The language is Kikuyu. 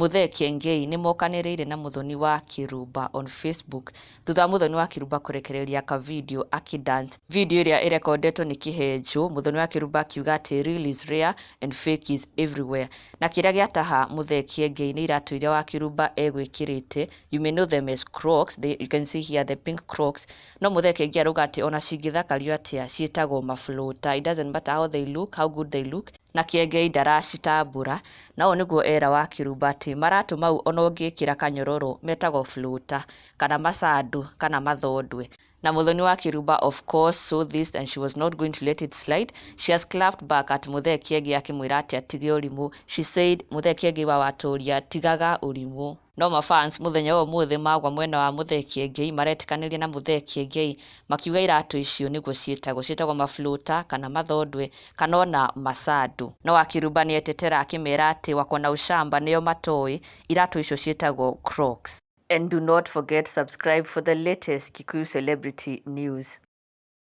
Muthee Kiengei nĩ mokanĩrĩire na Muthoni wa Kĩrumba on Facebook thutha wa Muthoni wa Kĩrumba kũrekereria ka video akĩ dance. Video ĩrĩa ĩrekondetwo nĩ Kĩhenjo. Muthoni wa Kĩrumba akiuga atĩ real is rare and fake is everywhere. Na kĩrĩa gĩataha Muthee Kiengei nĩ iratũ iria wa Kĩrumba egwĩkĩrĩte. You may know them as Crocs. You can see here the pink Crocs. No Muthee Kiengei arauga atĩ ona cingĩthakario atĩa, ciĩtagwo maflota. It doesn't matter how they look, how good they look. Na Kiengei ndaracitambũra, na ũũ nĩguo era wa Kĩrumba atĩ maratũ mau ona ũngĩkĩra kanyororo metagwo floater kana macandũ kana mathondwe. Na Muthoni wa Kĩrumba of course saw this and she was not going to let it slide. She has clapped back at Muthee Kiengei akĩmwĩra atĩ atige ũrimũ. She said, "Muthee Kiengei wa Watoria, tigaga ũrimũ." No mafans mũthenya wa ũmũthĩ magwa mwena wa Muthee Kiengei, maretĩkanĩria na Muthee Kiengei makiuga iratũ icio nĩguo ciĩtagwo maflota kana mathondwe kana ona macandũ. No Wakĩrumba nĩ etetera akĩmera atĩ wako na ushamba nĩo matoĩ iratũ icio ciĩtagwo Crocs. And do not forget, subscribe for the latest Kikuyu celebrity news.